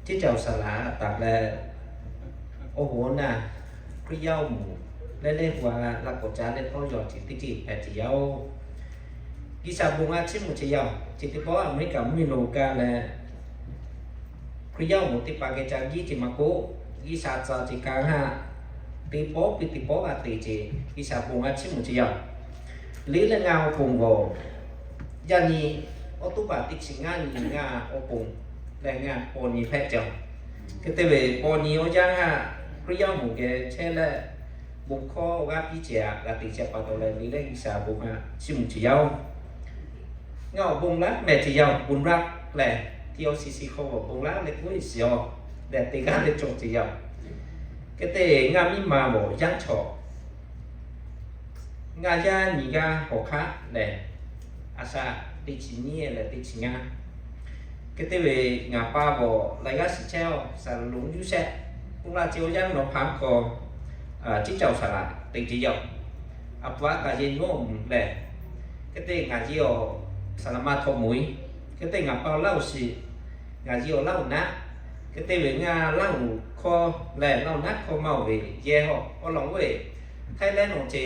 Ceˇ caˬ awˬ saˍ laꞈ taˍ leh, awˬ hoꞈ awˬ naˆ, Hkriꞈ yaˇ awˬ moˍ leh leh hu a laꞈ k'awꞈ caˉ leh tawˇ yaw ceh teˇ ceuˬ hpehꞈ ce yaˇ oˬ. G'uiˬsha bon g'a chiˇ mvuh ce yaˇ oˬ. Chi teˇ pawˆ Aˍmeˍriˆkaˍ mvuhˇmiˬ lo gaˇ leh, Hkriꞈ yaˇ awˬ moˍ teˇ hpaˍ geh ca giˉ ce maˇ k'oˆ, G'uiˬsha tcuh ce ka haˆ, teˇ pawˆ piˇ teˇ pawˆ g'a te ce, G'uiˬsha bon g'a chiˇ mvuh ce yaˇ oˬ. Liꞈ leh ngaˬ awˬ ponˬ g'awˬ, yaˇ nyi, awˬ to baˬ teˇ chi ngaˇ nyi ngaˇ awˬ ponˬ leh ngaˇ paw nyi hpehꞈ ce oˬ. Hk'e te ve paw nyi awˬ yanˇ haˆ, Hkriꞈ yaˇ awˬ moˍ geh chehˇ leh, bon hkawˇ g'aˇ piˇ ce aꞈ g'a te ce pa taw leh, liꞈ leh G'uiˬsha bon g'a chiˇ mvuh ce yaˇ oˬ. Ngaˬ awˬ bon laˉ mehˍ ce yaˇ oˬ, bon laˉ lehˬ, T O C C hk'aw awˬ bon laˉ leh k'oˆ ve shiˍ awˬ lehˬ, te g'aˇ leh cawˬ ce yaˇ oˬ. Hk'e te ngaˇ miˇ ma awˬ yanˇ chaw ngaˇ yaˇ nyi g'aˇ hawˬ hk'aˆ lehˬ, a shaꞈ teˇ chi nyiˇ leh teˇ chi ngaˇ. Hk'e te ve ngaˬ pa bawˬ laiˬ g'aˇ shiˍ chehˇ oˬ, saˍ laˍ lonˉ Yoˇsehꞈ, k'oˆ laˇ ce awˬ yanˇ nawˬ hpaˍ hk'aw, ceˇ caˬ awˬ saˍ laꞈ te ce yaˇ oˬ. A pu aˉ kaꞈ yehˬ nyiˇ awˬ moˍ lehˬ, hk'e te ngaˬ yehˬ awˬ saˍ laꞈ ma htaw moˍ e, hk'e te ngaˬ pa awˬ laˇ oˬ shiˍ, ngaˬ yehˬ awˬ laˇ oˬ naˉ, hk'e te ve ngaˇ laˇ oˬ hkawˇ lehˬ, laˇ oˬ naˉ hkawˇ maˇ oˬ ve yehˬ hawˬ awˬ lawn g'oˇ e, Htaiˇ lehˉ nawˬ ce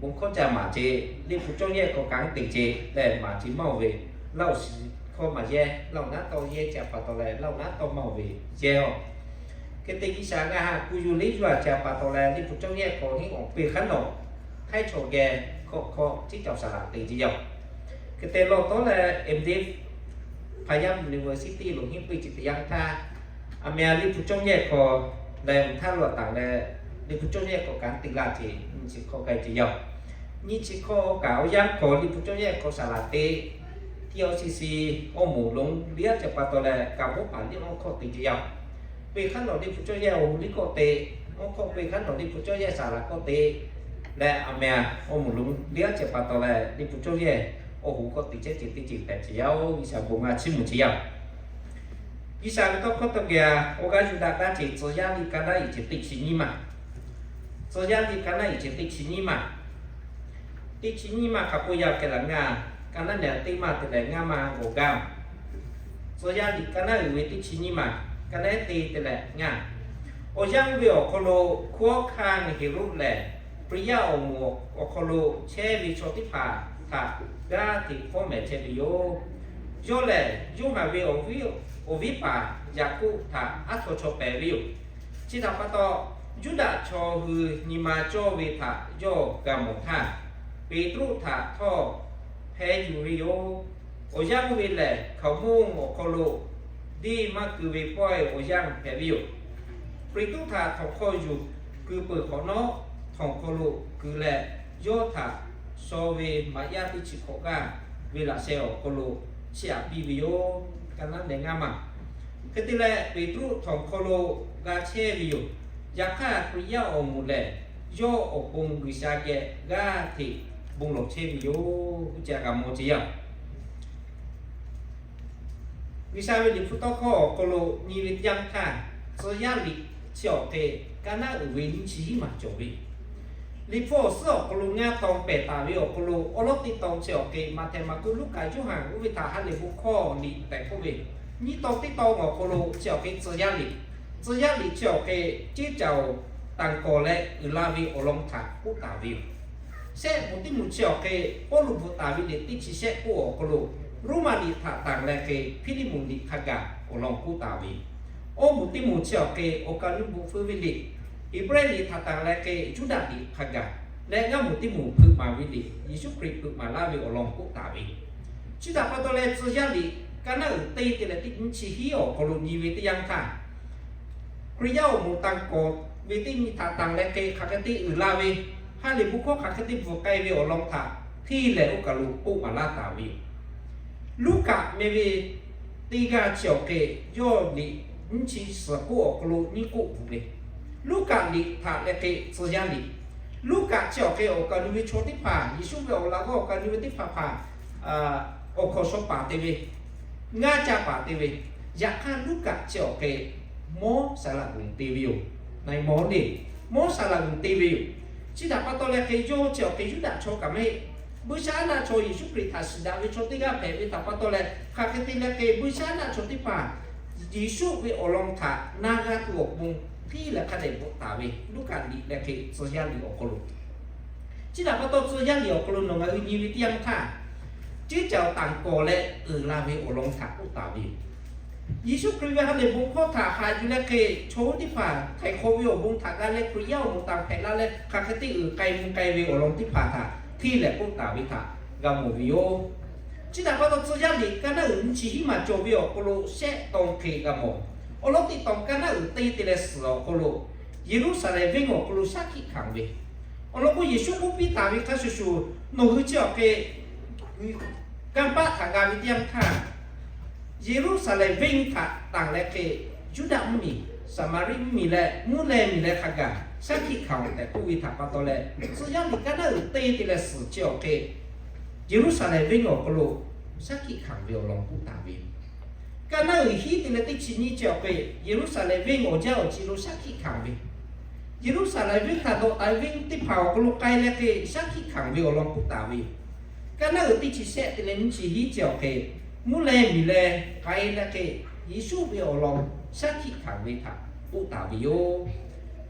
bon hkawˇ ca maˍ ce, Liꞈ hpu cawˇ yehˇ hk'aw kanˉ te ce lehˬ maˍ ce maˇ oˬ ve, laˇ oˬ shiˍ hkawˇ maˍ yehˇ, laˇ oˬ naˉ tawˇ yehˇ ce pa taw leh, laˇ oˬ naˉ tawˇ maˇ oˬ ve yehˬ hawˬ. Hk'e te G'uiˬsha ngaˬ haꞈ kuˬ yuˬ liˇ yuˬ a ce pa taw leh, Liꞈ hpu cawˇ yehˇ hk'aw nyiˇ awˬ peuˬ hk'aˉ nawˬ, Htaiˇ chaw geh hk'awꞈ hk'awꞈ ceˇ caˬ awˬ saˍ laꞈ te ce yaˇ oˬ. Hk'e te lawˬ tawˉ leh, M.Div Payam University lo henˇ puiˇ ce teˇ yanˇ htaˇ, aˬ meh a Liꞈ hpu cawˇ yehˇ hk'aw leh mvuhˇ htaˇ lo taˍ leh, Liꞈ hpu cawˇ yehˇ hk'aw kanˉ te laˇ ce, nyi chi hkawˇ k'ai ce yaˇ oˬ. Nyi chi hkawˇ kaꞈ awˬ yanˇ hk'aw Liꞈ hpu cawˇ yehˇ hk'aw saˍ laꞈ te, T O C C awˬ moˍ lonˉ liˇ a ce pa taw leh, kaꞈ mvuhˇ paˍ liˇ awˬ hkawˇ te ce yaˇ oˬ. Peuˬ hk'aˉ nawˬ Liꞈ hpu cawˇ yehˇ awˬ hoꞈ liˇ kawˆ te, awˬ hkawˇ peuˬ hk'aˉ nawˬ Liꞈ hpu cawˇ yehˇ saˍ laꞈ kawˆ te leh, aˬ meh a awˬ moˍ lonˉ liˇ a ce pa taw leh, Liꞈ hpu cawˇ yehˇ awˬ hoꞈ kawˆ te chehˇ ce teˇ ceuˬ hpehꞈ ce yaˇ oˬ. G'uiˬsha bon g'a chiˇ mvuh ce yaˇ oˬ. G'uiˬsha ve tawˇ hkawˇ tawˇ geh a, awˬ g'aˇ yuˬ daꞈ gaˇ ce tcuh yaˇ liꞈ ka naˉ uiˍ ce teˇ chi nyiˇ maˬ. Tcuh yaˇ liꞈ ka naˉ uiˍ ce teˇ chi nyiˇ maˬ. Teˇ chi nyiˇ maˬ hk'a peu yaˇ kehˬ laˬ ngaˇ, ka naˉ nehˬ teˇ maˬ te leh ngaˇ maˬ g'awˬ gaˇ. Tcuh yaˇ liꞈ ka naˉ uiˍ ve teˇ chi nyiˇ maˬ, ka naˉ te te leh ngaˇ. Awˬ yanˇ ve awˬ hk'aw lo hkunˉ hawˉ hkanˇ Heˍroˆ lehˬ, Hkriꞈ yaˇ awˬ moˍ awˬ hk'aw lo chehˇ ve chaw teˇ hpaˍ htaꞈ g'aˇ hteꞈ fawˉ mehˍ chehˇ ve yoˬ. Yawˇ lehˬ, Yoˇhanˬ ve awˬ viˉ paˍ Yaˍkoˆ htaꞈ aˉ htaw chaw pehˍ ve yoˬ. Chi htaꞈ pa taw, Yuˇdaꞈ chaw hui nyi ma cawˇ ve htaꞈ yawˇ g'a mawˬ htaˇ, Peˍtruˆ htaꞈ htawˇ hpeh yuˬ ve yoˬ. Awˬ yanˇ ve lehˬ, hkaoˍmonˇ awˬ hk'aw lo diˇ maˇ keu ve pawehˇ awˬ yanˇ hpehꞈ ve yoˬ. Peˍtruˆ htaꞈ htawnˍ hk'aw yuˬ keu peuˬ hk'awꞈ nawˉ, htawnˍ hk'aw lo keu leh, yawˇ htaꞈ shaw ve maꞈ yaˇ teˇ chi hk'awꞈ g'aˇ ve laꞈ sheh awˬ hk'aw lo chiˇ aꞈ piˇ ve yoˬ. Ka naˉ nehˬ ngaˇ maˬ. Hk'e te leh, Peˍtruˆ htawnˍ hk'aw lo g'a chehˇ ve yoˬ. Yaꞈ hk'aˇ, Hkriꞈ yaˇ awˬ moˍ lehˬ, yawˇ awˬ pon G'uiˬsha geh g'aˇ hteꞈ bon lawˬ chehˇ ve yoˬ. Uˇ ca g'a mawˬ ce yaˇ. G'uiˬsha ve Liꞈ hpu tawˇ hkawˇ awˬ hk'aw lo nyi ve teˇ yanˇ htaˇ, tcuh yaˇ liꞈ chi awˬ hk'e ka naˉ uiˍ ve nyiˇ chi hiˉ maˬ cawˬ ve. Liꞈ hpu awˬ suhˉ awˬ hk'aw lo ngaˇ taw pehˬ taˍ ve awˬ hk'aw lo awˉ lawˉ teˇ taw chi awˬ hk'e, Maꞈhtehˍ, Maˍkuˆ, Luˉkaꞈ, Yoˇhanˬ oˇ ve htaꞈ ha lehˬ bon hkawˇ liꞈ tehꞈ k'oˆ ve, nyiˇ taw teˇ taw awˬ hk'aw lo chi awˬ hk'e tcuh yaˇ liꞈ, tcuh yaˇ liꞈ chi awˬ hk'e ceˇ caˬ oˬ tanˍ kawˍ leh uiˍ la ve awˬ lawn htaꞈ k'oˆ taˍ ve yoˬ. Shehˆ moˍ teˇ moˍ chi awˬ hk'e Pawˇluꞈ bvuhꞈ taˍ ve liꞈ teˇ chi shehˆ k'oˆ awˬ hk'aw lo, Roˉmaꞈ liꞈ htaꞈ tanˍ leh hk'e Hpiˇliˇmonˍ liꞈ hk'a gaˬ awˬ lawn k'oˆ taˍ ve, awˇ moˍ teˇ moˍ chi awˬ hk'e awˬ kaˍ nuˇ bvuhꞈ feu ve liꞈ, Heˍbrehˇ liꞈ htaꞈ tanˍ leh hk'e Yuˇdaꞈ liꞈ hk'a gaˬ leh, ngaˇ moˍ teˇ moˍ hpeuꞈ maˍ ve liꞈ, Yeˍsuˆ Hkriꞈ hpeuꞈ maˍ laˇ ve awˬ lawn k'oˆ taˍ ve yoˬ. Chi htaꞈ pa taw leh, tcuh yaˇ liꞈ ka naˉ uiˍ teˇ te leh teˇ nyiˇ chi hiˉ awˬ hk'aw lo nyi ve teˇ yanˇ htaˇ, Hkriꞈ yaˇ awˬ moˍ tanˍ kawˍ ve teˇ nyi htaꞈ tanˍ leh hk'e hk'aˬ hk'e te uiˍ la ve, ha lehˬ bon hkawˇ hk'aˬ hk'e te bvuhꞈ k'ai ve awˬ lawn htaꞈ hteˇ lehˬ oˇ kaˬ lo k'oˆ maˍ laˇ taˍ ve yoˬ. Luˉkaꞈ meh ve teˇ g'aˇ chi awˬ hk'e yawˇ liꞈ nyiˇ chi suhˍ k'oˆ awˬ hk'aw lo nyiˇ k'oˆ bvuhꞈ ve, Luˉkaꞈ liꞈ htaꞈ leh hk'e tcuh yaˇ liꞈ. Luˉkaꞈ chi awˬ hk'e awˬ kaˍ nu ve chaw teˇ hpaˍ, Yeˍsuˆ ve awˬ laꞈ g'awˇ awˬ kaˍ nu ve teˇ hpaˍ hpaˍ awˬ hkawnˍ shaw paˍ te ve, ngaˇ caˇ paˍ te ve, yaꞈ hk'aˇ Luˉkaꞈ chi awˬ hk'e mawˇ saˍ laꞈ g'uiˬ te ve yoˬ. Na e mawˇ le, mawˇ saˍ laꞈ g'uiˬ te ve yoˬ. Chi htaꞈ pa taw leh hk'e yawˇ chi awˬ hk'e Yuˇdaꞈ chaw kaꞈ maˇ heˆ. Buiˇshaˆaˉnaˆ chaw Yeˍsuˆ Hkriꞈ htaꞈ shiˍ daꞈ ve chaw teˇ g'aˇ hpehꞈ ve htaꞈ pa taw leh, hk'aˬ hk'e te leh hk'e Buiˇshaˆaˉnaˆ chaw teˇ hpaˍ Yeˍsuˆ ve awˬ lawn htaꞈ na g'a tuˬ awˬ pon hteˇ leh hk'a dehꞈ bvuhꞈ taˍ ve Luˉkaꞈ liꞈ leh hk'e tcuh yaˇ liꞈ awˬ hk'aw lo, chi htaꞈ pa taw tcuh yaˇ liꞈ awˬ hk'aw lo nawˬ ngaˬ hui nyi ve teˇ yanˇ htaˇ, ceˇ caˬ awˬ tanˬ kawˍ leh uiˍ la ve awˬ lawn htaꞈ k'oˆ taˍ ve yoˬ. Yeˍsuˆ Hkriꞈ ve ha lehˬ bon hkawˇ htaꞈ haꞈ yuˬ leh hk'e, chaw oˇ teˇ hpaˍ htaiˍ hk'awꞈ ve awˬ bon htaꞈ g'a leh Hkriꞈ yaˇ awˬ moˍ tanˍ hpehꞈ la leh hk'aˬ hk'e te uiˍ k'ai mvuh k'ai ve awˬ lawn teˇ hpaˍ htaꞈ hteˇ lehˍ k'oˆ taˍ ve htaꞈ g'a mawˬ ve yoˬ. Chi htaꞈ pa taw tcuh yaˇ liꞈ kaˇ naˉ uiˍ nyiˇ chi hiˉ maˬ cawˬ ve awˬ hk'aw lo shehˆ tawn hk'e g'a mawˬ. Awˬ lawn teˇ tawn kaˇ naˉ uiˍ te te leh suhˍ awˬ hk'aw lo Yeˍruˆsaˍlehnˍ venˇ awˬ hk'aw lo shaˉ hkiˆ hkanˍ ve, awˬ lawn k'o Yeˍsuˆ k'oˆ piˇ taˍ ve hk'a shuˍ shuˍ, nawˬ hui chi awˬ hk'e kanˇ paˆ htaꞈ g'a ve teˇ yanˇ htaˇ, Yeˍruˆsaˍlehnˍ venˇ htaꞈ tanˬ leh hk'e, Yuˇdaꞈ mvuhˇmiˬ, Saˍmaˍriˆ mvuhˇmiˬ leh mvuhˇ leh miˬ leh hk'a gaˬ shaˉ hkiˆ hkanˍ tehꞈ k'oˆ ve htaꞈ pa taw leh, tcuh yaˇ liꞈ kaˇ naˉ uiˍ te te leh suhˍ chi awˬ hk'e Yeˍruˆsaˍlehnˍ venˇ awˬ hk'aw lo shaˉ hkiˆ hkanˍ ve awˬ lawn k'oˆ taˍ ve yoˬ. Kaˇ naˉ uiˍ hiˉ te leh teˇ chi nyiˇ chi awˬ hk'e Yeˍruˆsaˍlehnˍ venˇ awˬ jaˇ awˬ ci lo shaˉ hkiˆ hkanˍ ve, Yeˍruˆsaˍlehnˍ venˇ htaꞈ dawꞈ taˍ ve venˇ teˇ hpaˍ awˬ hk'aw lo k'ai leh hk'e shaˉ hkiˆ hkanˍ ve awˬ lawn k'oˆ taˍ ve yoˬ. Kaˇ naˉ uiˍ teˇ chi shehˆ te leh nyiˇ chi hiˉ chi awˬ hk'e mvuhˇ leh miˬ leh k'ai leh hk'e Yeˍsuˆ ve awˬ lawn shaˉ hkiˆ hkanˍ ve htaꞈ k'oˆ taˍ ve yoˬ.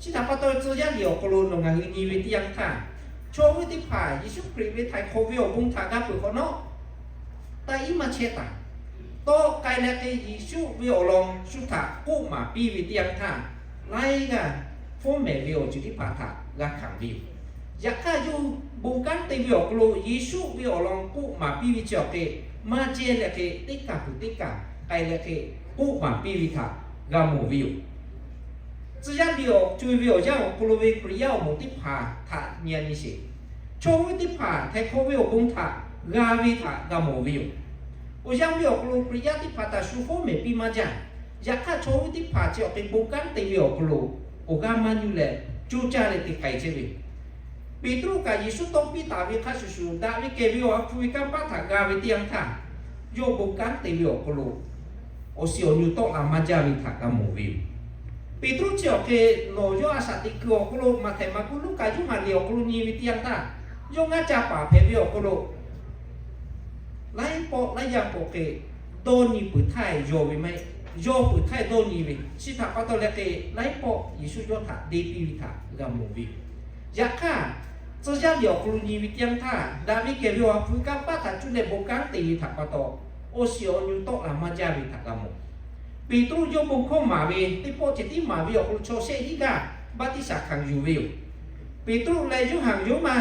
Chi htaꞈ pa taw tcuh yaˇ liꞈ awˬ hk'aw lo nawˬ ngaˬ hui nyi ve teˇ yanˇ htaˇ, chaw oˇ ve teˇ hpaˍ Yeˍsuˆ Hkriꞈ ve htaiˍ hk'awꞈ ve awˬ bon htaꞈ g'a peuˬ hk'awꞈ nawˉ, taˇ iˉ maˇ chehˇ taˍ. Tawˆ k'ai leh hk'e Yeˍsuˆ ve awˬ lawn shu htaꞈ k'oˆ maˍ piˇ ve teˇ yanˇ htaˇ, laiˉ g'aˇ fawˉ mehˍ ve awˬ ceuˬ teˇ hpaˍ htaꞈ g'a hkanˍ ve yoˬ. Yaꞈ hk'aˇ yawˇ hui bon kanˉ te ve awˬ hk'aw lo Yeˍsuˆ ve awˬ lawn k'oˆ maˍ piˇ ve chi awˬ hk'e maˇ jehˇ leh hk'e teˇ kaˬ tuˬ teˇ kaˬ k'ai leh hk'e k'oˆ maˍ piˇ ve htaꞈ g'a mawˬ ve yoˬ. Tcuh yaˇ liꞈ awˬ co e ve awˬ yanˇ awˬ hk'aw lo ve Hkriꞈ yaˇ awˬ moˍ teˇ hpaˍ htaꞈ nyi a nyi sheˍ. Chaw oˇ ve teˇ hpaˍ htaiˍ hk'awꞈ ve awˬ bon htaꞈ g'a ve htaꞈ g'a mawˬ ve yoˬ. Awˬ yanˇ ve awˬ hk'aw lo Hkriꞈ yaˇ teˇ hpaˍ htaꞈ shu fawˉ mehˍ piˇ maˇ jaˇ. Yaꞈ hk'aˇ chaw oˇ ve teˇ hpaˍ chi awˬ hk'e bon kanˉ te ve awˬ hk'aw lo awˬ g'aˇ maˇ nuˇ leh, co caˇ leh te k'ai chehˇ ve Peˍtruˆ kaꞈ Yeˍsuˆ tawˇ piˇ taˍ ve hk'a shuˍ shuˍ, daꞈ ve kehˬ ve awˬ ha hpu ve kanˇ paˆ htaꞈ g'a ve teˇ yanˇ htaˇ, yawˇ bon kanˉ te ve awˬ hk'aw lo awˬ shiˍ awˬ nu tawˆ la maˇ jaˇ ve htaꞈ g'a mawˬ ve yoˬ. Peˍtruˆ chi awˬ hk'e nawˬ yawˇ a shaꞈ teꞈ kuiˬ awˬ hk'aw lo Maꞈhtehˍ, Maˍkuˆ, Luˉkaꞈ, Yoˇhanˬ liꞈ awˬ hk'aw lo nyi ve teˇ yanˇ htaˇ, yawˇ ngaˇ ca paˍ hpehꞈ ve awˬ hk'aw lo laiˉ pawˆ laiˉ yanˇ k'awꞈ hk'e dawˇ nyi peuˬ htaˇ yawˬ ve maˇ heˆ. Yawˇ peuˬ htaˇ dawˇ nyi ve chi htaꞈ pa taw leh hk'e laiˉ pawˆ Yeˍsuˆ yawˇ htaꞈ deˇ piˇ ve htaꞈ g'a mawˬ ve yoˬ. Yaꞈ hk'aˇ, tcuh yaˇ liꞈ awˬ hk'aw lo nyi ve teˇ yanˇ htaˇ, daꞈ ve kehˬ ve awˬ ha hpu kanˇ paˆ htaꞈ cuˇ leh bon kanˉ te ve htaꞈ pa taw, awˬ shiˍ awˬ nu tawˆ la maˇ jaˇ ve htaꞈ g'a mawˬ. Peˍtruˆ yawˇ bon hkawˇ maˍ ve teˇ pawˆ ceh tiˉ maˍ ve awˬ hk'aw lo chaw shehˆ hinˉ g'aˇ baˆtiˆsaˬ hkanˍ yuˬ ve yoˬ. Peˍtruˆ leh Yoˇhanˬ yawˇ maˇ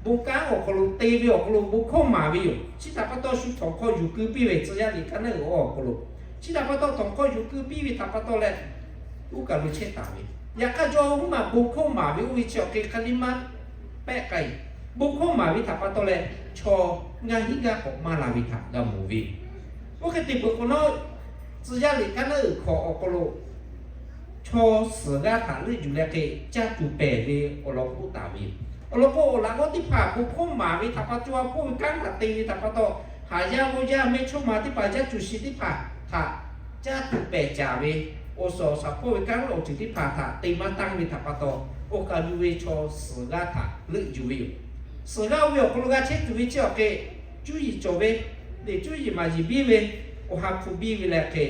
bon kanˉ awˬ hk'aw lo te ve awˬ hk'aw lo bon hkawˇ maˍ ve yoˬ. Chi htaꞈ pa taw shu htawnˍ hk'aw yuˬ keu piˇ ve tcuh yaˇ liꞈ kaˇ naˉ uiˍ awˬ hk'aw lo, chi htaꞈ pa taw htawnˍ hk'aw yuˬ keu piˇ ve htaꞈ pa taw leh, uˉ kaˬ lo chehˇ taˍ ve. Yaꞈ hk'aˇ yawˇ oˇ maˬ bon hkawˇ maˍ ve oˇ ve chi awˬ hk'e hk'a liˇ maˇ pehˆ k'ai. Bon hkawˇ maˍ ve htaꞈ pa taw leh, chaw ngaˇ hinˉ g'aˇ k'awꞈ maˇ la ve htaꞈ g'a mawˬ ve yoˬ. Oˇ hk'e te peuˬ hk'awꞈ nawˉ, tcuh yaˇ liꞈ kaˇ naˉ uiˍ hkawꞈ awˬ hk'aw lo chaw suhˍ g'aˇ htaꞈ leuˆ yuˬ leh hk'e caˇ tuˬ pehˍ ve awˬ lawn k'oˆ taˍ ve yoˬ. Awˬ lawn k'o, awˬ laꞈ g'awˇ teˇ hpaˍ bon hkawˇ maˍ ve htaꞈ pa taw, a hpawˇ ve kanˉ htaꞈ te ve htaꞈ pa taw, haˍ yaˇ g'awˇ yaˇ mehˇchawˇma teˇ hpaˍ, yaˇ cuˬ shi teˇ hpaˍ htaꞈ caˇ tuˬ pehˍ caˍ ve, awˬ suhˍ awˬ shaˍ hpawˇ ve kanˉ awˬ ceuˬ teˇ hpaˍ htaꞈ te maˇ tanˇ ve htaꞈ pa taw, awˬ kaˬ lo ve chaw suhˍ g'aˇ htaꞈ leuˆ yuˬ ve yoˬ. Suhˍ g'aˇ oˇ ve awˬ hk'aw lo g'a chehˇ tuˬ ve chi awˬ hk'e, cuˇ yiˍ cawˬ ve, leh cuˇ yiˍ maˍ yiˍ biˇ ve, awˬ ha hpu biˇ ve leh hk'e,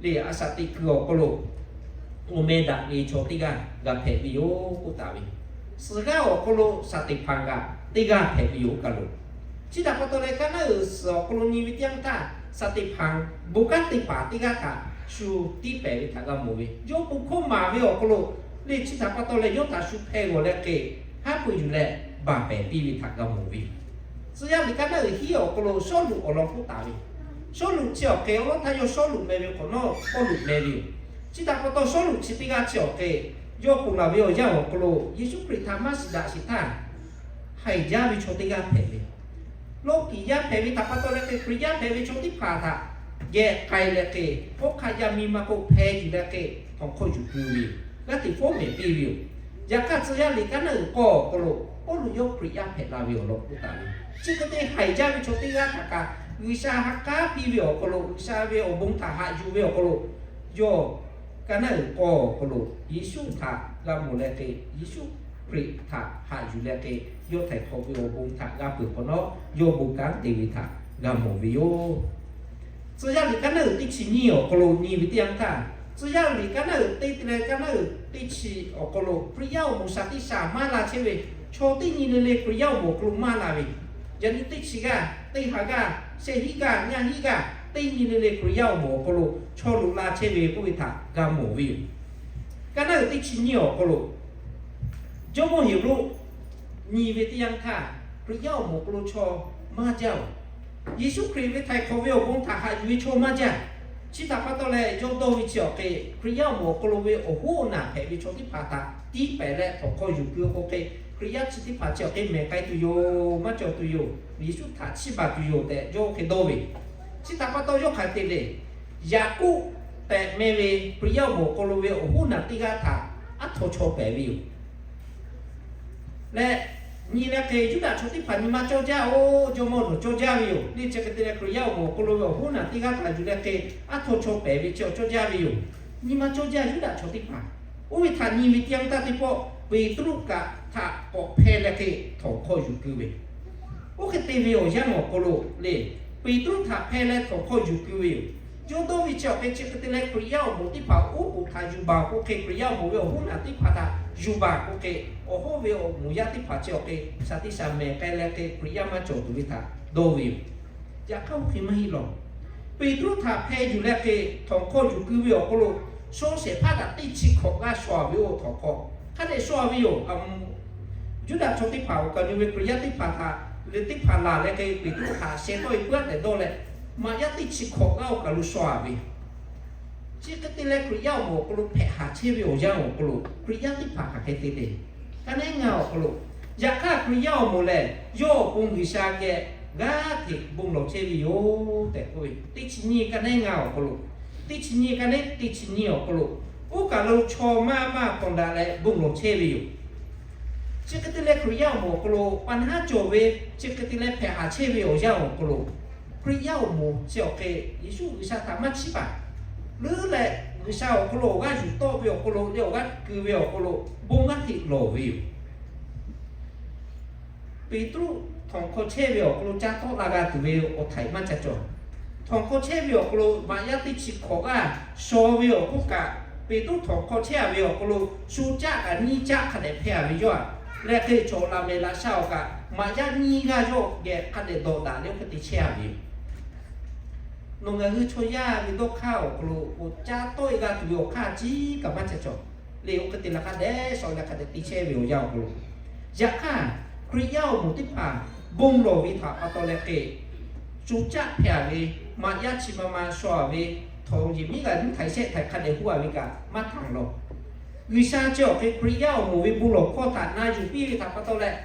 leh a shaꞈ teꞈ kuiˬ awˬ hk'aw lo awˬ meh daꞈ ve chaw teˇ g'aˇ g'a hpehꞈ ve yoˬ k'oˆ taˍ ve. Suhˍ g'aˇ awˬ hk'aw lo Saˍteˍhpanˍ kaꞈ teˇ g'aˇ hpehꞈ ve yoˬ oˇ kaˬ lo. Chi htaꞈ pa taw leh, kaˇ naˉ uiˍ suhˍ awˬ hk'aw lo nyi ve teˇ yanˇ htaˇ, Saˍteˍhpanˍ bon kanˉ te paˍ teˇ g'aˇ htaꞈ shu tiˇ pehˍ ve htaꞈ g'a mawˬ ve. Yawˇ bon hkawˇ maˍ ve awˬ hk'aw lo, leh chi htaꞈ pa taw leh yawˇ htaꞈ shu hpeh g'awˬ leh hk'e, haˉ pui yuˬ leh baˬ pehˍ piˇ ve htaꞈ g'a mawˬ ve. Tcuh yaˇ liꞈ kaˇ naˉ uiˍ hiˉ awˬ hk'aw lo Sawˉluꞈ awˬ lawn k'oˆ taˍ ve. Sawˉluꞈ chi awˬ hk'e awˬ lawˉ htaˇ yawˇ Sawˉluꞈ meh ve hk'awꞈ nawˉ Pawˇluꞈ meh ve yoˬ. Chi htaꞈ pa taw Sawˉluꞈ chi teˇ g'aˇ chi awˬ hk'e, yawˇ ponˬ laˬ ve awˬ yanˇ awˬ hk'aw lo Yeˍsuˆ Hkriꞈ htaꞈ maˇ shiˍ daꞈ shiˍ htaˇ, haiˬ jaˇ ve chaw teˇ g'aˇ hpehꞈ ve, lawˇ kiˍ yaˇ hpehꞈ ve htaꞈ pa taw leh hk'e, Hkriꞈ yaˇ hpehꞈ ve chaw teˇ hpaˍ htaꞈ geh k'ai leh hk'e, hawˉ hk'aˆ yaˇ miˇ ma k'o hpeh yuˬ leh hk'e, htawnˍ hk'aw yuˬ keu ve yoˬ. G'aˇ hteꞈ fawˉ mehˍ piˇ ve yoˬ. Yaꞈ hk'aˇ, tcuh yaˇ liꞈ kaˇ naˉ uiˍ k'awˇ awˬ hk'aw lo Pawˇluꞈ yawˇ Hkriꞈ yaˇ hpehꞈ la ve awˬ lawn k'oˆ taˍ ve, chi hk'e te haiˬ jaˇ ve chaw teˇ g'aˇ htaꞈ kaꞈ G'uiˬsha ha k'aˉ piˇ ve awˬ hk'aw lo, G'uiˬsha ve awˬ bon htaꞈ haꞈ yuˬ ve awˬ hk'aw lo, yawˇ kaˇ naˉ uiˍ k'awˇ awˬ hk'aw lo Yeˍsuˆ htaꞈ g'a mawˬ leh hk'e, Yeˍsuˆ Hkriꞈ htaꞈ haꞈ yuˬ leh hk'e, yawˇ htaiˍ hk'awꞈ ve awˬ bon htaꞈ g'a peuˬ hk'awꞈ nawˉ, yawˇ bon kanˉ te ve htaꞈ g'a mawˬ ve yoˬ. Tcuh yaˇ liꞈ kaˉ naˉ uiˍ teˇ chi nyiˇ awˬ hk'aw lo nyi ve teˇ yanˇ htaˇ, Tcuh yaˇ liꞈ kaˉ naˉ uiˍ teˇ te leh kaˉ naˉ uiˍ teˇ chi awˬ hk'aw lo Hkriꞈ yaˇ awˬ moˍ shaˍ teˇ shaˍ maˇ la chehˇ ve, chaw teˇ nyi le le Hkriꞈ yaˇ awˬ moˍ awˬ hk'aw lo maˇ la ve, yaꞈ nyi teˇ chi g'aˇ, teˇ ha g'aˇ, shehˆ hiˆ g'aˇ, ngaˇ hiˆ g'aˇ, teˇ nyi le le Hkriꞈ yaˇ awˬ moˍ awˬ hk'aw lo chaw loꞈ la chehˇ ve k'oˆ ve htaꞈ g'a mawˬ ve yoˬ. Kaˉ naˉ uiˍ teˇ chi nyiˇ awˬ hk'aw lo Jawˇmawˇ Heˍroˆ nyi ve teˇ yanˇ htaˇ, Hkriꞈ yaˇ awˬ moˍ awˬ hk'aw lo chaw maˇ jaˇ oˬ. Yeˍsuˆ Hkriꞈ ve htaiˍ hk'awꞈ ve awˬ bon htaꞈ haꞈ yuˬ ve chaw maˇ jaˇ. Chi htaꞈ pa taw leh, yawˇ dawˇ ve chi awˬ hk'e Hkriꞈ yaˇ awˬ moˍ awˬ hk'aw lo ve awˬ hoˉ awˬ naˬ hpehꞈ ve chaw teˇ hpaˍ htaꞈ tiˉ pehˍ leh htawnˍ hk'aw yuˬ keu k'o hk'e, Hkriꞈ yaˇ chi teˇ hpaˍ chi awˬ hk'e mehˬ k'ai tuˬ yoˬ, maˇ cawˬ tuˬ yoˬ, Yeˍsuˆ htaꞈ chiˇ baˬ tuˬ yoˬ tehꞈ yawˇ hk'e dawˇ ve. Chi htaꞈ pa taw yawˇ hk'aˬ hk'e te le. Yaˍkoˆ tehꞈ meh ve Hkriꞈ yaˇ awˬ moˍ awˬ hk'aw lo ve awˬ hoˉ naˬ teˇ g'aˇ htaꞈ aˉ htaw chaw pehˍ ve yoˬ. Leh nyi leh hk'e Yuˇdaꞈ chaw teˇ hpaˍ nyi ma cawˇ jaˇ oˬ, jawˇmawˇ nawˬ cawˇ jaˇ ve yoˬ. Leh chi hk'e te leh Hkriꞈ yaˇ awˬ moˍ awˬ hk'aw lo ve awˬ hoˉ naˬ teˇ g'aˇ htaꞈ yuˬ leh hk'e aˉ htaw chaw pehˍ ve chi awˬ cawˇ jaˇ ve yoˬ. Nyi ma cawˇ jaˇ Yuˇdaꞈ chaw teˇ hpaˍ. Oˇ ve htaꞈ nyi ve teˇ yanˇ htaˇ teˇ pawˆ Peˍtruˆ kaꞈ htaꞈ k'awꞈ hpeh leh hk'e htawnˍ hk'aw yuˬ keu ve. Oˇ hk'e te ve awˬ yanˇ awˬ hk'aw lo le, Peˍtruˆ htaꞈ hpeh leh htawnˍ hk'aw yuˬ keu ve yoˬ. Yawˇ dawˇ ve chi awˬ hk'e chi hk'e te leh Hkriꞈ yaˇ awˬ moˍ teˇ hpaˍ oˉ k'oˍ htaꞈ yuˬ baˬ k'o hk'e, Hkriꞈ yaˇ awˬ moˍ ve awˬ hoˉ naˬ teˇ hpaˍ htaꞈ yuˬ baˬ k'o hk'e, awˬ hawˉ ve awˬ moˍ yaˇ teˇ hpaˍ chi awˬ hk'e shaˍ teˇ shaˍ mehˬ k'ai leh hk'e Hkriꞈ yaˇ maˇ cawˬ tuˬ ve htaꞈ dawˇ ve yoˬ. Yaꞈ hk'aˇ oˇ hk'e maˇ heˆ lawˬ. Peˍtruˆ htaꞈ hpeh yuˬ leh hk'e htawnˍ hk'aw yuˬ keu ve awˬ hk'aw lo, shaw shehˍ hpaˇ kaꞈ teˇ chi hkawꞈ g'aˇ shaw a ve yoˬ. Htawnˍ hk'aw hk'a dehꞈ shaw a ve yoˬ. Yuˇdaꞈ chaw teˇ hpaˍ awˬ kaꞈ nyi ve Hkriꞈ yaˇ teˇ hpaˍ htaꞈ, teˇ hpaˍ laˬ leh hk'e Peˍtruˆ htaꞈ sheh tawˆ e puiˉ a tehꞈ dawˇ leh, maꞈ yaˇ teˇ chi hkawꞈ g'aˇ awˬ kaˬ lo shaw a ve. Chi hk'e te leh Hkriꞈ yaˇ awˬ moˍ awˬ hk'aw lo hpehꞈ haˍ chehˇ ve awˬ yanˇ awˬ hk'aw lo Hkriꞈ yaˇ teˇ hpaˍ hk'aˬ hk'e te le. Kaˇ neˉ ngaˇ awˬ hk'aw lo, yaꞈ hk'aˇ Hkriꞈ yaˇ awˬ moˍ lehˬ yawˇ awˬ pon G'uiˬsha geh g'aˇ hteꞈ bon lawˬ chehˇ ve yoˬ tehꞈ k'oˆ ve, teˇ chi nyiˇ kaˇ neˉ ngaˇ awˬ hk'aw lo, teˇ chi nyiˇ kaˇ neˉ teˇ chi nyiˇ awˬ hk'aw lo, oˇ kaˬ lo chaw maˇ maˇ hpawnˬ daꞈ leh bon lawˬ chehˇ ve yoˬ. Chi hk'e te leh Hkriꞈ yaˇ awˬ moˍ awˬ hk'aw lo pa naˉ cawˬ ve, chi hk'e te leh hpehꞈ haˍ chehˇ ve awˬ yanˇ awˬ hk'aw lo, Hkriꞈ yaˇ awˬ moˍ chi awˬ hk'e Yeˍsuˆ G'uiˬsha htaꞈ maˇ chiˇ baˬ leuˉ leh, G'uiˬsha awˬ hk'aw lo awˬ g'aˇ yuˬ tawˆ ve awˬ hk'aw lo leh awˬ g'aˇ keu ve awˬ hk'aw lo bon g'aˇ hteꞈ lawˬ ve yoˬ. Peˍtruˆ htawnˍ hk'aw chehˇ ve awˬ hk'aw lo ca tawˆ la g'a tuˬ ve awˬ htaiˍ maˇ ca cawˬ. Htawnˍ hk'aw chehˇ ve awˬ hk'aw lo maꞈ yaˇ teˇ chi hkawꞈ g'aˇ shaw ve awˬ hk'oˆ kaꞈ, Peˍtruˆ htawnˍ hk'aw chehˇ a ve awˬ hk'aw lo shu caˆ kaꞈ nyiˇ caˆ hk'a dehꞈ hpehˇ a ve yawˇ a. Leh hk'e chaw laꞈ mehˍ laꞈ sha awˬ kaꞈ maꞈ yaˇ nyiˇ g'aˇ yawˇ geh hk'a dehꞈ dawꞈ daꞈ leh oˇ hk'e te chehˇ a ve yoˬ. Nawˬ ngaˬ hui chaw yaˇ ve dawˇ hk'aˇ awˬ hk'aw lo k'o, ca tawˆ e g'a tuˬ ve awˬ hk'aˇ chi kaꞈ maˇ ca cawˬ. Leh oˇ hk'e te leh hk'a dehꞈ shaw leh hk'a dehꞈ te chehˇ ve awˬ yanˇ awˬ hk'aw lo, yaꞈ hk'aˇ Hkriꞈ yaˇ awˬ moˍ teˇ hpaˍ bon lawˬ ve htaꞈ pa taw leh hk'e, shu caˆ hpehˇ a ve maꞈ yaˇ chi ma ma shaw a ve, htawnˍ yehˬ miˉ g'aꞈ nyiˇ htaiˍ shehˆ htaiˍ hk'a dehꞈ huˉ a ve kaꞈ maˇ htaꞈ lawˬ. G'uiˬsha chi awˬ hk'e Hkriꞈ yaˇ awˬ moˍ ve bon lawˬ hkawˇ htaꞈ na yuˬ piˇ ve htaꞈ pa taw leh,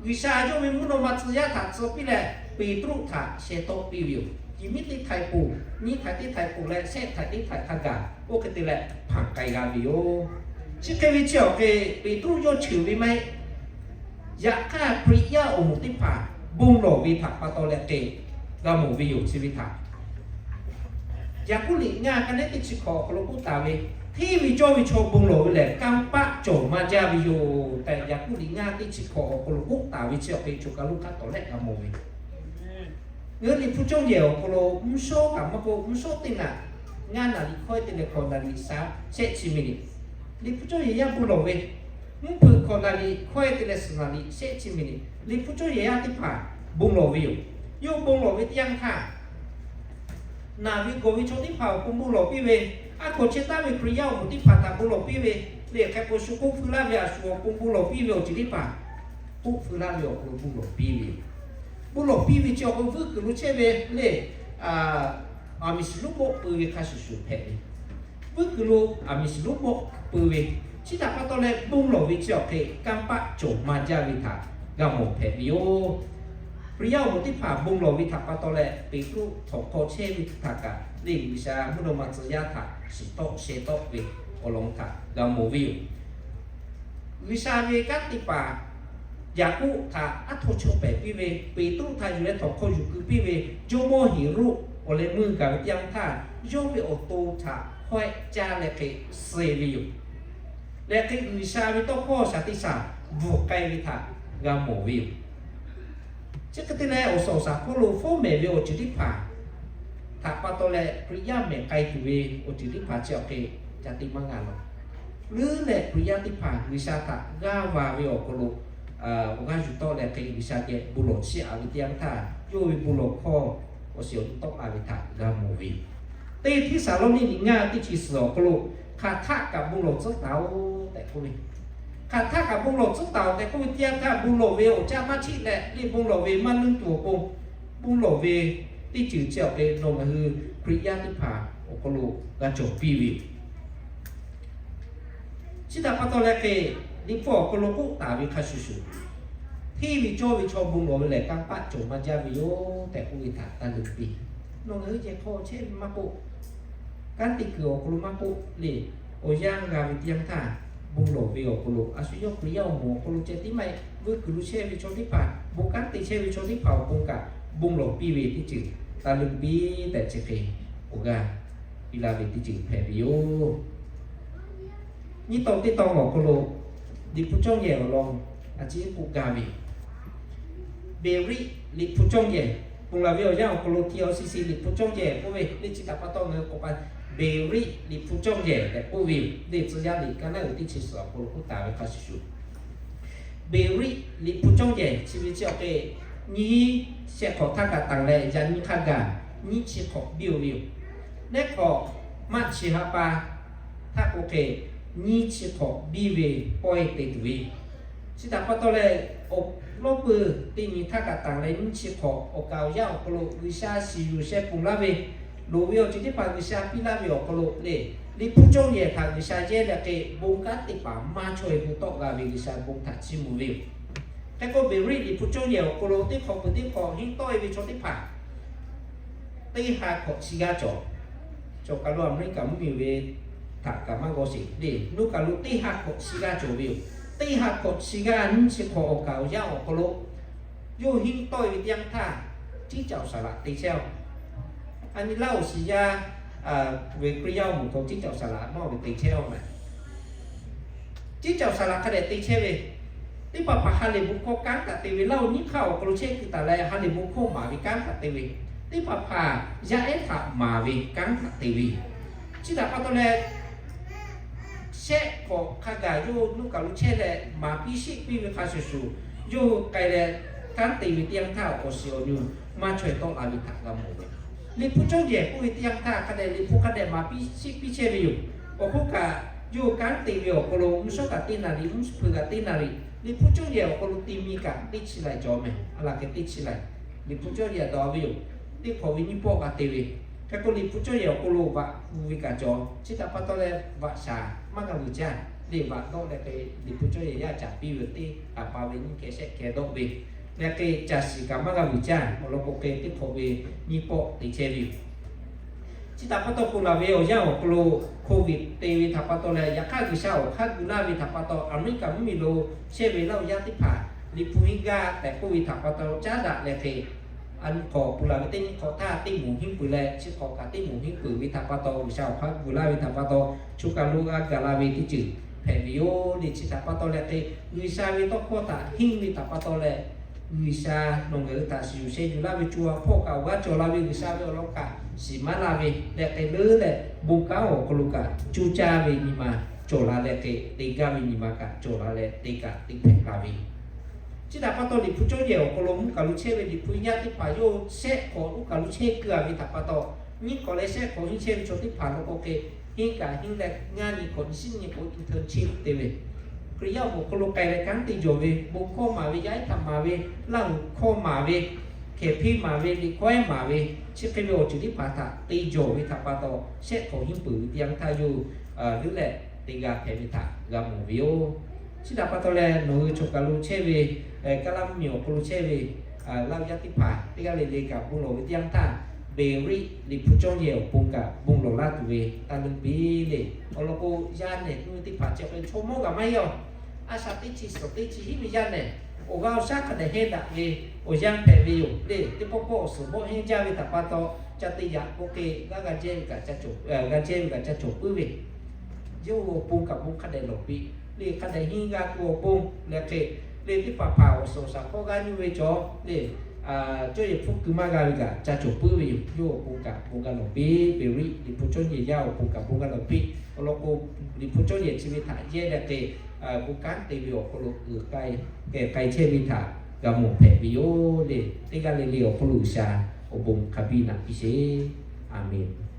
G'uiˬsha yawˇ ve mvuhˇ naw ma tcuh yaˇ htaꞈ tcuh piˇ leh Peˍtruˆ htaꞈ sheh tawˆ piˇ ve yoˬ. Yehˬ miˉ teˇ htaiˍ poˬ, nyiˇ htaiˍ teˇ htaiˍ poˬ leh shehˆ htaiˍ teˇ htaiˍ hk'a gaˬ oˇ hk'e te leh hpanˍ k'ai g'a ve yoˬ. Chi hk'e ve chi awˬ hk'e Peˍtruˆ yawˇ cheuˬ ve maˇ heˆ. Yaꞈ hk'aˇ Hkriꞈ yaˇ awˬ moˍ teˇ hpaˍ bon lawˬ ve htaꞈ pa taw leh hk'e g'a mawˬ ve yoˬ. Chi ve htaꞈ Yaˍkoˆ liꞈ ngaˇ kaˇ neˉ teˇ chi hkawꞈ awˬ hk'aw lo k'oˆ taˍ ve, hteˇ ve cawˇ ve chaw bon lawˬ ve lehˬ kanˇ paˆ cawˬ maˇ jaˇ ve yoˬ tehꞈ, Yaˍkoˆ liꞈ ngaˇ teˇ chi hkawꞈ awˬ hk'aw lo k'oˆ taˍ ve chi awˬ hk'e choˬ kaˬ lo hk'a tawˍ lehˆ g'a mawˬ ve. Ngaˬ hui Liꞈ hpu cawˇ yehˬ awˬ hk'aw lo mvuhˇ shawˉ kaꞈ maˇ k'oˆ, mvuhˇ shawˉ teˇ naꞈ ngaˇ naˍ riˍ hkawehˇ te leh hkawꞈ naˍ riˍ shaˉ shehˆ chi miˬ liꞈ, Liꞈ hpu cawˇ yehˬ yaˇ bon lawˬ ve, mvuhˇ hpeuꞈ hkawꞈ naˍ riˍ hkawehˇ te leh suhˍ naˍ riˍ shehˆ chi miˬ liꞈ, Liꞈ hpu cawˇ yehˬ yaˇ teˇ hpaˍ bon lawˬ ve yoˬ. Yawˇ bon lawˬ ve teˇ yanˇ htaˇ, naˬ ve gawˬ ve chaw teˇ hpaˍ awˬ pon bon lawˬ piˇ ve, a kawˬ chehˇ taˍ ve Hkriꞈ yaˇ awˬ moˍ teˇ hpaˍ htaꞈ bon lawˬ piˇ ve, leh hk'e k'o shu k'oˆ feu laˇ ve a shu awˬ pon bon lawˬ piˇ ve awˬ ceuˬ teˇ hpaˍ k'oˆ feu laˇ ve awˬ hk'aw lo bon lawˬ piˇ ve yoˬ. Bon lawˬ piˇ ve chi awˬ hk'aw lo vuiˇ kuiˬ lo chehˇ ve lehˬ, aˬ miˍ shiˍ lonˉ bawˆ peu ve hk'a shuˍ shuˍ hpehꞈ ve, vuiˇ kuiˬ lo aˬ miˍ shiˍ lonˉ bawˆ peu ve, chi htaꞈ pa taw leh bon lawˬ ve chi awˬ hk'e kanˇ paˆ cawˬ maˇ jaˇ ve htaꞈ g'a mawˬ hpehꞈ ve yoˬ. Hkriꞈ yaˇ awˬ moˍ teˇ hpaˍ bon lawˬ ve htaꞈ pa taw leh Peˍtruˆ htawnˍ hk'aw chehˇ ve htaꞈ kaꞈ lehˬ G'uiˬsha mvuhˇ naw ma tcuh yaˇ htaꞈ shiˍ tawˆ sheh tawˆ ve awˬ lawn htaꞈ g'a mawˬ ve yoˬ. G'uiˬsha ve kanˉ te paˍ Yaˍkoˆ htaꞈ aˉ htaw chaw pehˍ piˇ ve, Peˍtruˆ htaꞈ yuˬ leh htawnˍ hk'aw yuˬ keu piˇ ve, jawˇmawˇ Heˍroˆ awˬ leh meuˇ gaˬ ve teˇ yanˇ htaˇ, yawˇ ve awˬ to htaꞈ hawehˆ caˇ leh hk'e suh ve yoˬ. Leh hk'e G'uiˬsha ve tawˇ hkawˇ shaˍ teˇ shaˍ bvuhˬ k'ai ve htaꞈ g'a mawˬ ve yoˬ. Chi hk'e te leh awˬ suhˍ awˬ shaˍ hk'oˆ lo fawˉ mehˍ ve awˬ ceuˬ teˇ hpaˍ htaꞈ pa taw leh Hkriꞈ yaˇ mehˬ k'ai tuˬ ve awˬ ceuˬ teˇ hpaˍ chi awˬ hk'e ca te maˇ g'a laˬ. Leuˉ leh Hkriꞈ yaˇ teˇ hpaˍ G'uiˬsha htaꞈ g'aˇ va ve awˬ hk'aw lo awˬ g'aˇ yuˬ tawˆ leh hk'e G'uiˬsha geh bon lawˬ chiˇ aꞈ ve teˇ yanˇ htaˇ, yawˇ ve bon lawˬ hkawˇ awˬ shiˍ awˬ nu tawˆ la ve htaꞈ g'a mawˬ ve yoˬ. Teˇ Hteˇsaˍlawˇniˆ liꞈ ngaˇ teˇ chi suhˍ awˬ hk'aw lo, hk'aˬ htaˆ kaꞈ bon lawˬ tcuhˉ taˍ-oꞈ tehꞈ k'oˆ ve, hk'aˬ htaˆ kaꞈ bon lawˬ tcuhˉ taˍ-oꞈ tehꞈ k'oˆ ve teˇ yanˇ htaˇ, bon lawˬ ve awˬ caˇ maˇ chiˆ leh le, bon lawˬ ve maˇ leuˉ tuˬ awˬ pon, bon lawˬ ve teˇ ceuˬ chi awˬ hk'e nawˬ ngaˬ hui Hkriꞈ yaˇ teˇ hpaˍ awˬ hk'aw lo g'a cawˬ piˇ ve yoˬ. Chi htaꞈ pa taw leh hk'e, Liꞈ hpu awˬ hk'aw lo k'oˆ taˍ ve hk'a shuˍ shuˍ, hteˇ ve cawˇ ve chaw bon lawˬ ve lehˬ, kanˇ paˆ cawˬ maˇ jaˇ ve yoˬ tehꞈ k'oˆ ve htaꞈ taˇ leuˉ piˇ. Nawˬ ngaˬ hui ceh hk'aw chehˇ ve maˇ k'oˆ, kanˉ te kuiˬ awˬ hk'aw lo maˇ k'oˆ le, awˬ yanˇ g'a ve teˇ yanˇ htaˇ, bon lawˬ ve awˬ hk'aw lo a shu yawˇ Hkriꞈ yaˇ awˬ moˍ awˬ hk'aw lo ceh tiˉ maˇ heˆ, vuiˇ kuiˬ lo chehˇ ve chaw teˇ hpaˍ bon kanˉ te chehˇ ve chaw teˇ hpaˍ awˬ pon kaꞈ bon lawˬ piˇ ve teˇ ceuˬ taˇ leuˉ piˇ tehꞈ chi hk'e awˬ g'aˇ piˇ laˇ ve teˇ ceuˬ hpehꞈ ve yoˬ. Nyiˇ tawn teˇ tawn awˬ hk'aw lo Liꞈ hpu cawˇ yehˬ awˬ lawn a ciˉ k'oˆ gaˇ ve yoˬ. Beˍriˆ Liꞈ hpu cawˇ yehˬ, ponˬ laˬ ve awˬ yanˇ awˬ hk'aw lo T O C C Liꞈ hpu cawˇ yehˬ k'oˆ ve le. Chi htaꞈ pa taw ngaˬ hui k'awꞈ pa Beˍriˆ Liꞈ hpu cawˇ yehˬ tehꞈ k'oˆ ve yoˬ. Lehˬ tcuh yaˇ liꞈ ka naˉ uiˍ teˇ chi suhˍ awˬ hk'aw lo k'oˆ taˍ ve hk'a shuˍ shuˍ, Beˍriˆ Liꞈ hpu cawˇ yehˬ chi ve chi awˬ hk'e, nyiˇ shehˆ hk'awꞈ htaˇ kaꞈ tanˬ leh yaꞈ nyi hk'a gaˬ nyiˇ chi hk'awꞈ biˇ-oˬ ve yoˬ. Neˇ hk'awꞈ maˇ chi ha pa htaˇ k'o hk'e, nyiˇ chi hk'awꞈ biˇ ve pawehˇ te tuˬ ve yoˬ. Chi htaꞈ pa taw leh, awˬ lawˉ peuˬ teˇ nyi htaˇ kaꞈ tanˬ leh nyiˇ chi hk'awꞈ awˬ kaˍ awˬ yanˇ awˬ hk'aw lo G'uiˬsha shiˍ yuˬ sheh ponˬ laˇ ve, loˍ ve awˬ ceuˬ teˇ hpaˍ G'uiˬsha piˇ laˇ ve awˬ hk'aw lo le, Liꞈ hpu cawˇ yehˬ htaꞈ G'uiˬsha yehˇ leh hk'e bon kanˉ te paˍ maˇ chaweh hui tawˆ g'a ve G'uiˬsha bon htaꞈ chiˇ mvuh ve yoˬ. Hk'e k'o, Beˍriˆ Liꞈ hpu cawˇ yehˬ awˬ hk'aw lo teˇ hk'awꞈ peuˬ teˇ hk'awꞈ henˇ tawˆ-e ve chaw teˇ hpaˍ teˇ ha hkawꞈ chi g'aˇ cawˬ. Cawˬ kaˬ lo Aˍmeˍriˆkaˍ mvuhˇmiˬ ve htaꞈ kaꞈ maˇ g'aw sheˍ le. Nuˇ kaˬ lo teˇ ha hkawꞈ chi g'aˇ cawˬ ve yoˬ. Teˇ ha hkawꞈ chi g'aˇ nyiˇ chi hk'awꞈ awˬ kaˍ awˬ yanˇ awˬ hk'aw lo yawˇ hui henˇ tawˆ-e ve teˇ yanˇ htaˇ, ciˉ caoˬ saˍ laꞈ te chehˇ-oˬ. A nyi laˇ awˬ shiˍ yaˇ ve Hkriꞈ yaˇ awˬ moˍ hk'aw ciˉ caoˬ saˍ laꞈ maˇ ve te chehˇ-oˬ mehˍ. Ciˉ caoˬ saˍ laꞈ hk'a dehꞈ te chehˇ ve, teˇ hpaˍ hpaˍ ha lehˬ bon hkawˇ kanˉ htaꞈ te ve, laˇ-oˬ nyiˇ hk'aˇ awˬ hk'aw lo chehˇ kuiˬ taˍ leh ha lehˬ bon hkawˇ maˍ ve kanˉ htaꞈ te ve, teˇ hpaˍ hpaˍ yaˇ ehˉ htaꞈ maˍ ve kanˉ htaꞈ te ve yoˬ. Chi htaꞈ pa taw leh, shehˆ hk'awꞈ hk'a gaˬ yawˇ hui nuˇ kaˬ lo chehˇ leh maˍ piˇ sheˆ piˇ ve hk'a shuˍ shuˍ, yawˇ hui k'ai leh kanˉ te ve teˇ yanˇ htaˇ awˬ shiˍ awˬ nu maˇ chaweh tawˆ la ve htaꞈ g'a mawˬ ve. Liꞈ hpu cawˇ yehˬ k'oˆ ve teˇ yanˇ htaˇ hk'a dehꞈ Liꞈ hpu hk'a dehꞈ maˍ piˇ sheˆ piˇ chehˇ ve yoˬ. Awˬ hk'oˆ kaꞈ, yawˇ hui kanˉ te ve awˬ hk'aw lo mvuhˇ shawˉ kaꞈ teˇ naˍ riˍ, mvuhˇ hpu kaꞈ teˇ naˍ riˍ, Liꞈ hpu cawˇ yehˬ awˬ hk'aw lo te mi kaꞈ teˇ chi laiˬ cawˬ mehˍ. A laˬ hk'e teˇ chi laiˬ, Liꞈ hpu cawˇ yehˬ dawˬ ve yoˬ. Teˇ hk'awꞈ ve nyiˇ pawˆ g'a te ve, hk'e k'o Liꞈ hpu cawˇ yehˬ awˬ hk'aw lo vaꞈ pu ve kaꞈ cawˬ. Chi htaꞈ pa taw leh vaꞈ shaˍ maˇ g'a vuiˬ jaˇ. Lehˬ vaꞈ dawˆ leh hk'e Liꞈ hpu cawˇ yehˬ yaˇ caˍ piˇ ve teˇ ha pa ve nyiˇ hkeh shehˆ hkeh dawˆ ve, leh hk'e caˬ shiˍ kaꞈ maˇ g'a vuiˬ jaˇ. Awˬ lawn k'o hk'e teˇ hk'awꞈ ve nyiˇ pawˆ te chehˇ ve yoˬ. Chi htaꞈ pa taw ponˬ laˬ ve awˬ yanˇ awˬ hk'aw lo Covid te ve htaꞈ pa taw leh, yaꞈ hk'aˇ G'uiˬsha awˬ hk'aˇ gu laˇ ve htaꞈ pa taw, Aˍmeˍriˆkaˍ mvuhˇmiˬ lo chehˇ ve laˇ-oˬ yaˇ teˇ hpaˍ Liꞈ hpu henˇ gaˇ tehꞈ k'oˆ ve htaꞈ pa taw caˉ daꞈ leh hk'e, a nyi hk'awꞈ ponˬ laˬ ve teˇ nyiˇ hk'awꞈ htaˇ teˇ moˍ henˇ peuˬ leh, chi hk'awꞈ kaꞈ teˇ moˍ henˇ peuˬ ve htaꞈ pa taw, G'uiˬsha awˬ hk'aˇ gu laˇ ve htaꞈ pa taw, choˬ kaˬ lo g'a gaˬ la ve teˇ ceuˬ hpehꞈ ve yoˬ le. Chi htaꞈ pa taw leh hk'e, G'uiˬsha ve tawˇ hkawˇ htaꞈ henˇ ve htaꞈ pa taw leh, G'uiˬsha nawˬ ngaˬ hui htaꞈ shiˍ yuˬ sheh yuˬ laˇ ve co ha hpawˇ kaꞈ awˬ g'aˇ cawˬ la ve, G'uiˬsha ve awˬ lawn kaꞈ shiˍ maˇ la ve leh hk'e leuˉ leh, bon kanˉ awˬ hk'aw lo kaꞈ coˇ caˇ ve nyi ma cawˬ la leh hk'e, te gaˇ ve nyi ma kaꞈ cawˬ la leh te kaꞈ te hpehꞈ la ve yoˬ. Chi htaꞈ pa taw Liꞈ hpu cawˇ yehˬ awˬ hk'aw lo mvuhˇ kaˬ lo chehˇ ve Liꞈ hpu yaˇ teˇ hpaˍ yawˇ shehˆ hk'awꞈ nuˇ kaˬ lo chehˇ keu-a ve htaꞈ pa taw, nyiˇ hk'awꞈ leh shehˆ hk'awꞈ henˇ chehˇ ve chaw teˇ hpaˍ law k'o hk'e, henˇ kaꞈ henˇ leh ngaˇ nyi hk'awꞈ nyi shiˉ nyi k'o internship te ve, Hkriꞈ yaˇ awˬ moˍ hk'aw lo k'ai leh kanˉ te jawˬ ve, bon hkawˇ maˍ ve, yaˇ ehˉ htaꞈ maˍ ve, laˇ huˍ hkawˇ maˍ ve, hkehˍ hpeˇ maˍ ve, liꞈ hkawˇ ehˉ maˍ ve, chi hk'e ve awˬ ceuˬ teˇ hpaˍ htaꞈ te jawˬ ve htaꞈ pa taw, shehˆ hk'awꞈ henˇ peuˬ ve teˇ yanˇ htaˇ yawˇ hui leuˉ leh te g'a hpehꞈ ve htaꞈ g'a mawˬ ve yoˬ. Chi htaꞈ pa taw leh nawˬ hui choˬ kaˬ lo chehˇ ve, Kaˇlaˇ mvuhˇmiˬ awˬ hk'aw lo chehˇ ve laˇ huˍ yaˇ teˇ hpaˍ teˇ g'aˇ le le kaꞈ bon lawˬ ve teˇ yanˇ htaˇ, Beˍriˆ Liꞈ hpu cawˇ yehˬ awˬ pon kaꞈ bon lawˬ laˇ tuˬ ve taˇ leuˉ piˇ le. Awˬ lawn k'o, yaˇ nehˬ tuˬ ve teˇ hpaˍ chi hk'e chaw mawˇ g'a maˇ heˆ-oˬ. A shaꞈ teˇ chi suhˍ teˇ chi hiˉ ve yaˇ nehˬ, awˬ g'aˇ awˬ shaˉ hk'a dehꞈ heh daꞈ ve awˬ yanˇ hpehꞈ ve yoˬ le. Teˇ pawˆ pawˆ awˬ suhˍ bawˆ henˇ jaˇ ve htaꞈ pa taw, ca te yaꞈ k'oˆ hk'e g'a g'a jehˇ ve kaꞈ ca cawˬ puiˉ ve, yawˇ hui awˬ pon kaꞈ bon hk'a dehꞈ lawˬ piˇ le. Hk'a dehꞈ henˇ g'a tuˬ awˬ pon leh hk'e, le teˇ hpaˍ hpaˍ awˬ suhˍ awˬ shaˍ hk'awˇ g'aˇ nyi ve cawˬ le. cawˇ yehˬ hpfuhˇ keu maˇ g'a ve kaꞈ ca cawˬ puiˉ ve yoˬ. Yawˇ awˬ pon kaꞈ bon g'a lawˬ piˇ, Peˍriˆ Liꞈ hpu cawˇ yehˬ yaˇ awˬ pon kaꞈ bon g'a lawˬ piˇ. Awˬ lawn k'o, Liꞈ hpu cawˇ yehˬ chi ve htaꞈ yehˇ leh k'ai, bon kanˉ te ve awˬ hk'aw lo uiˍ k'ai, k'ai chehˇ ve htaꞈ g'a mawˬ hpehꞈ ve yoˬ le. Teˇ g'aˇ le le awˬ hk'aw lo G'uiˬsha awˬ bon hk'a biˇ naꞈ piˇ sheˍ. A menˬ.